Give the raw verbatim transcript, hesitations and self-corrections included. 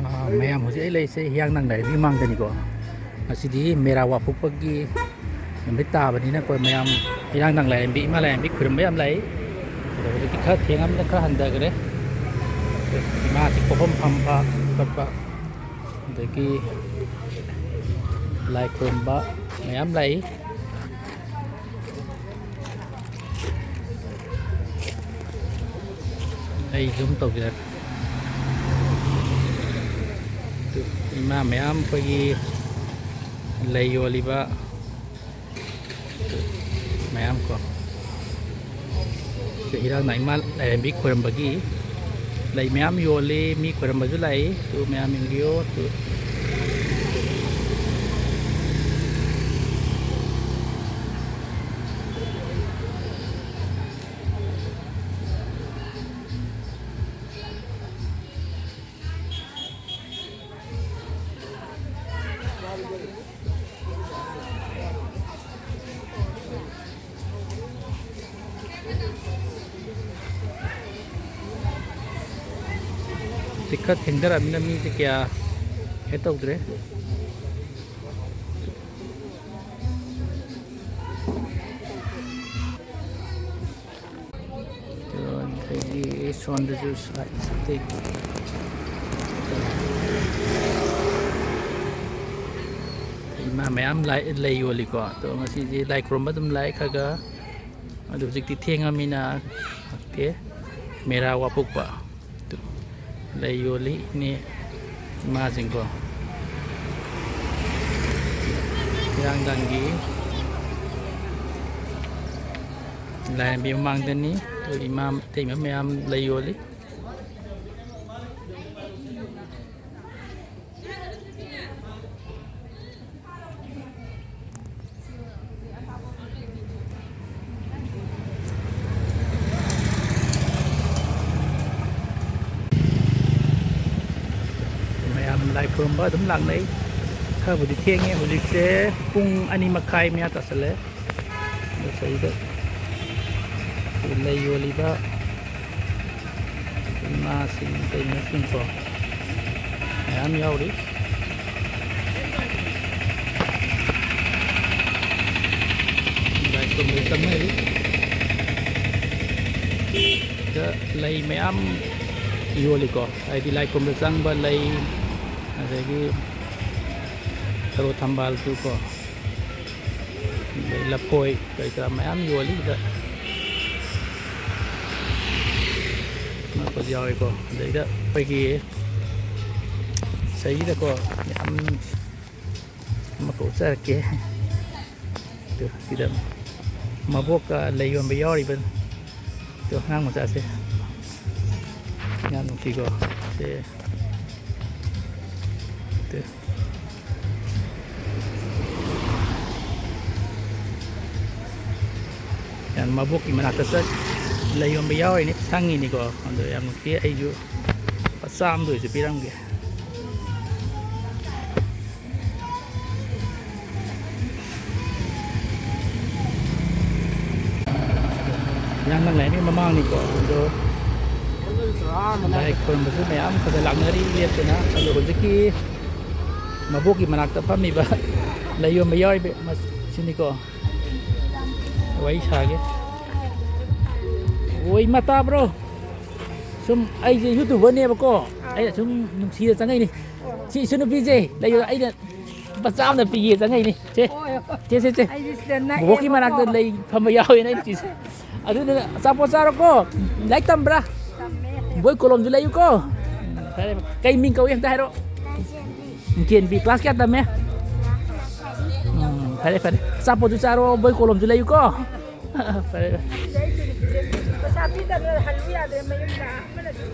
ꯑꯥ, ꯃꯌꯥꯝ ꯍꯧꯖꯤꯛ ꯑꯩ ꯂꯩꯔꯤꯁꯦ ꯍꯤꯌꯥꯡꯊꯥꯡ ꯂꯥꯏꯔꯦꯝꯕꯤ ꯃꯃꯥꯡꯗꯅꯤꯀꯣ꯫ ꯉꯁꯤꯗꯤ ꯃꯦꯔꯥ ꯋꯥꯐꯨꯛꯄꯒꯤ ꯅꯨꯃꯤꯠ ꯇꯥꯕꯅꯤꯅ ꯑꯩꯈꯣꯏ ꯃꯌꯥꯝ ꯍꯤꯌꯥꯡꯊꯥꯡ ꯂꯥꯏꯔꯦꯝꯕꯤ, ꯏꯃꯥ ꯂꯥꯏꯔꯦꯝꯕꯤ ꯈꯨꯔꯨꯝꯕ ꯌꯥꯝ ꯂꯥꯛꯏ꯫ ꯑꯗꯣ ꯍꯧꯖꯤꯛꯇꯤ ꯈꯔ ꯊꯦꯡꯉꯝꯅꯤꯅ ꯈꯔ ꯍꯟꯊꯈ꯭ꯔꯦ꯫ ꯏꯃꯥꯁꯤ ꯄꯣꯠꯐꯝ ꯐꯝꯕ ꯈꯣꯠꯄ, ꯑꯗꯒꯤ ꯂꯥꯏ ꯈꯨꯔꯨꯝꯕ ꯃꯌꯥꯝ ꯂꯥꯛꯏ꯫ ꯑꯩ ꯖꯨꯝ ꯇꯧꯖꯔꯛꯀꯦ꯫ ꯏꯃꯥ ꯃꯌꯥꯝ ꯑꯩꯈꯣꯏꯒꯤ ꯂꯩ ꯌꯣꯜꯂꯤꯕ ꯃꯌꯥꯝ ꯀꯣ꯫ ꯍꯤꯌꯥꯡꯊꯥꯡ ꯏꯃꯥ ꯂꯥꯏꯔꯦꯝꯕꯤ ꯈꯣꯏꯔꯝꯕꯒꯤ ꯂꯩ ꯃꯌꯥꯝ ꯌꯣꯜꯂꯤ, ꯃꯤ ꯈꯣꯏꯔꯝꯕꯁꯨ ꯂꯥꯛꯏ꯫ ꯇꯨ ꯃꯌꯥꯝ ꯌꯦꯡꯕꯤꯌꯣ꯫ ꯇꯨ꯫ ꯈꯔ ꯊꯦꯡꯊꯔꯛꯑꯃꯤꯅ ꯃꯤꯁꯦ ꯀꯌꯥ ꯀꯩꯅꯣ ꯇꯧꯗ꯭ꯔꯦ꯫ ꯑꯗꯒꯤ ꯁꯣꯝꯗꯁꯨ ꯁꯥꯏꯠ ꯁꯥꯏꯠꯇꯒꯤ ꯏꯃꯥ ꯃꯌꯥꯝ ꯂꯥꯏ, ꯂꯩ ꯌꯣꯜꯂꯤꯀꯣ꯫ ꯑꯗꯣ ꯉꯁꯤꯁꯦ ꯂꯥꯏ ꯈꯨꯔꯨꯝꯕ ꯑꯗꯨꯝ ꯂꯥꯛꯑꯦ ꯈꯔ ꯈꯔ꯫ ꯑꯗꯣ ꯍꯧꯖꯤꯛꯇꯤ ꯊꯦꯡꯉꯃꯤꯅ ꯂꯥꯛꯇꯦ꯫ ꯃꯦꯔꯥ ꯋꯥꯐꯨꯛꯄ꯫ ꯂꯩ ꯌꯣꯜꯂꯤ ꯏꯅꯦ ꯏꯃꯥꯁꯤꯡꯀꯣ꯫ ꯍꯤꯌꯥꯡꯊꯥꯡꯒꯤ ꯂꯥꯏꯔꯦꯝꯕꯤ ꯃꯃꯥꯡꯗꯅꯤ꯫ ꯑꯩꯈꯣꯏ ꯏꯃꯥ ꯏꯇꯩꯃ ꯃꯌꯥꯝ ꯂꯩ ꯌꯣꯜꯂꯤ꯫ ꯃꯌꯥꯝ ꯂꯥꯏ ꯈꯨꯔꯨꯝꯕ ꯑꯗꯨꯝ ꯂꯥꯛꯅꯩ꯫ ꯈꯔꯕꯨꯗꯤ ꯊꯦꯡꯉꯦ, ꯍꯧꯖꯤꯛꯁꯦ ꯄꯨꯡ ꯑꯅꯤ ꯃꯈꯥꯏ ꯃꯌꯥ ꯇꯥꯁꯜꯂꯦ꯫ ꯑꯗꯨ ꯁꯤꯗꯩꯗ ꯂꯩ ꯌꯣꯜꯂꯤꯕ ꯏꯃꯥꯁꯤꯡ ꯀꯩꯅꯣꯁꯤꯡꯀꯣ꯫ ꯌꯥꯝ ꯌꯥꯎꯔꯤ꯫ ꯂꯥꯏ ꯈꯨꯔꯨꯝꯕ ꯆꯪꯅꯔꯤ꯫ ꯁꯤꯗ ꯂꯩ ꯃꯌꯥꯝ ꯌꯣꯜꯂꯤꯀꯣ, ꯍꯥꯏꯗꯤ ꯂꯥꯏ ꯈꯨꯔꯨꯝꯕ ꯆꯪꯕ ꯂꯩ, ꯑꯗꯒꯤ ꯊꯔꯣ ꯊꯝꯕꯥꯜꯁꯨ ꯀꯣ, ꯑꯗꯩ ꯂꯐꯣꯏ ꯀꯔꯤ ꯀꯔꯥ ꯃꯌꯥꯝ ꯌꯣꯜꯂꯤ ꯁꯤꯗ꯫ ꯑꯅꯛꯄꯁꯨ ꯌꯥꯎꯋꯤꯀꯣ꯫ ꯑꯗꯩꯗ ꯑꯩꯈꯣꯏꯒꯤ ꯁꯤꯗꯩꯗꯀꯣ ꯌꯥꯝ ꯑꯃꯈꯛ ꯎꯠꯆꯔꯛꯀꯦ꯫ ꯑꯗꯨ ꯁꯤꯗ ꯃꯕꯣꯛꯀ ꯂꯩ ꯌꯣꯟꯕ ꯌꯥꯎꯔꯤꯕ꯫ ꯑꯗꯣ ꯑꯉꯥꯡ ꯃꯆꯥꯁꯦ ꯌꯥꯝ ꯅꯨꯡꯁꯤꯀꯣ꯫ ꯁꯦ꯫ ꯑꯗꯨ꯫ ꯌꯥꯝ ꯃꯕꯣꯛꯀꯤ ꯃꯅꯥꯛꯇ ꯆꯠ ꯂꯩ ꯌꯣꯟꯕ ꯌꯥꯎꯔꯤꯅꯤ, ꯁꯪꯉꯤꯅꯤꯀꯣ꯫ ꯑꯗꯣ ꯌꯥꯝ ꯅꯨꯡꯁꯤ꯫ ꯑꯩꯁꯨ ꯂꯨꯄꯥ ꯆꯥꯝꯃꯗ ꯑꯣꯏꯁꯨ ꯄꯤꯔꯝꯒꯦ꯫ ꯍꯤꯌꯥꯡꯊꯥꯡ ꯂꯥꯏꯔꯦꯝꯕꯤ ꯃꯃꯥꯡꯅꯤꯀꯣ꯫ ꯑꯗꯣ ꯂꯥꯏ ꯈꯨꯔꯨꯝꯕꯁꯨ ꯃꯌꯥꯝ ꯈꯔ ꯈꯔ ꯂꯥꯛꯅꯔꯤ ꯂꯦꯞꯇꯅ꯫ ꯑꯗꯣ ꯍꯧꯖꯤꯛꯀꯤ ꯃꯕꯣꯛꯀꯤ ꯃꯅꯥꯛꯇ ꯐꯝꯃꯤꯕ ꯂꯩ ꯌꯣꯟꯕ ꯌꯥꯎꯔꯤꯕ ꯃꯁꯤꯅꯤꯀꯣ꯫ ꯋꯥꯔꯤ ꯁꯥꯒꯦ꯫ ꯑꯣ, ꯏꯃꯥ ꯇꯥꯕ꯭ꯔꯣ? ꯁꯨꯝ ꯑꯩꯁꯦ YouTuberꯅꯦꯕꯀꯣ꯫ ꯑꯩꯅ ꯁꯨꯝ ꯅꯨꯡꯁꯤꯗ ꯆꯪꯉꯛꯏꯅꯤ꯫ ꯁꯤ ꯏꯁꯨ ꯅꯨꯄꯤꯁꯦ ꯂꯩ ꯑꯩꯅ ꯂꯨꯄꯥ ꯆꯥꯝꯃꯗ ꯄꯤꯒꯦ ꯆꯪꯉꯛꯏꯅꯤ꯫ ꯁꯦ, ꯍꯣꯏ, ꯍꯣꯏ꯫ ꯁꯦ, ꯁꯦ, ꯁꯦ꯫ ꯑꯩꯗꯤ ꯁꯤꯗ ꯕꯣꯕꯣꯛꯀꯤ ꯅꯛꯑꯦꯕꯀꯣ꯫ ꯃꯅꯥꯛꯇ ꯂꯩ ꯐꯝꯕ ꯌꯥꯎꯋꯦꯅ ꯑꯩꯅ ꯆꯤꯁꯦ꯫ ꯑꯗꯨꯗꯨꯅ ꯑꯆꯥꯄꯣꯠ ꯆꯥꯔꯣꯀꯣ꯫ ꯂꯥꯏꯔꯤꯛ ꯇꯝꯕ꯭ꯔꯥ? ꯇꯝꯃꯦ꯫ ꯕꯣꯏ ꯀꯣꯂꯣꯝꯁꯨ ꯂꯩꯌꯨꯀꯣ꯫ ꯎꯝ, ꯐꯔꯦ, ꯐꯔꯦ꯫ ꯀꯩ ꯃꯤꯡ ꯀꯧꯏ ꯑꯝꯇ ꯍꯥꯏꯔꯣ꯫ ꯀꯦꯟꯕꯤ꯫ ꯀ꯭ꯂꯥꯁ ꯀꯌꯥ ꯇꯝꯃꯦ? ꯎꯝ, ꯐꯔꯦ, ꯐꯔꯦ꯫ ꯑꯆꯥꯄꯣꯠꯁꯨ ꯆꯥꯔꯣ, ꯕꯣꯏ ꯀꯣꯂꯣꯝꯁꯨ ꯂꯩꯌꯨꯀꯣ꯫ ꯐꯔꯦ, ꯐꯔꯦ꯫ ꯄꯩꯁꯥ ꯄꯤꯗꯕꯅ ꯍꯜꯂꯨ ꯌꯥꯗ꯭ꯔꯦ ꯃꯌꯨꯝꯗ꯫ ꯑꯃꯅꯁꯨ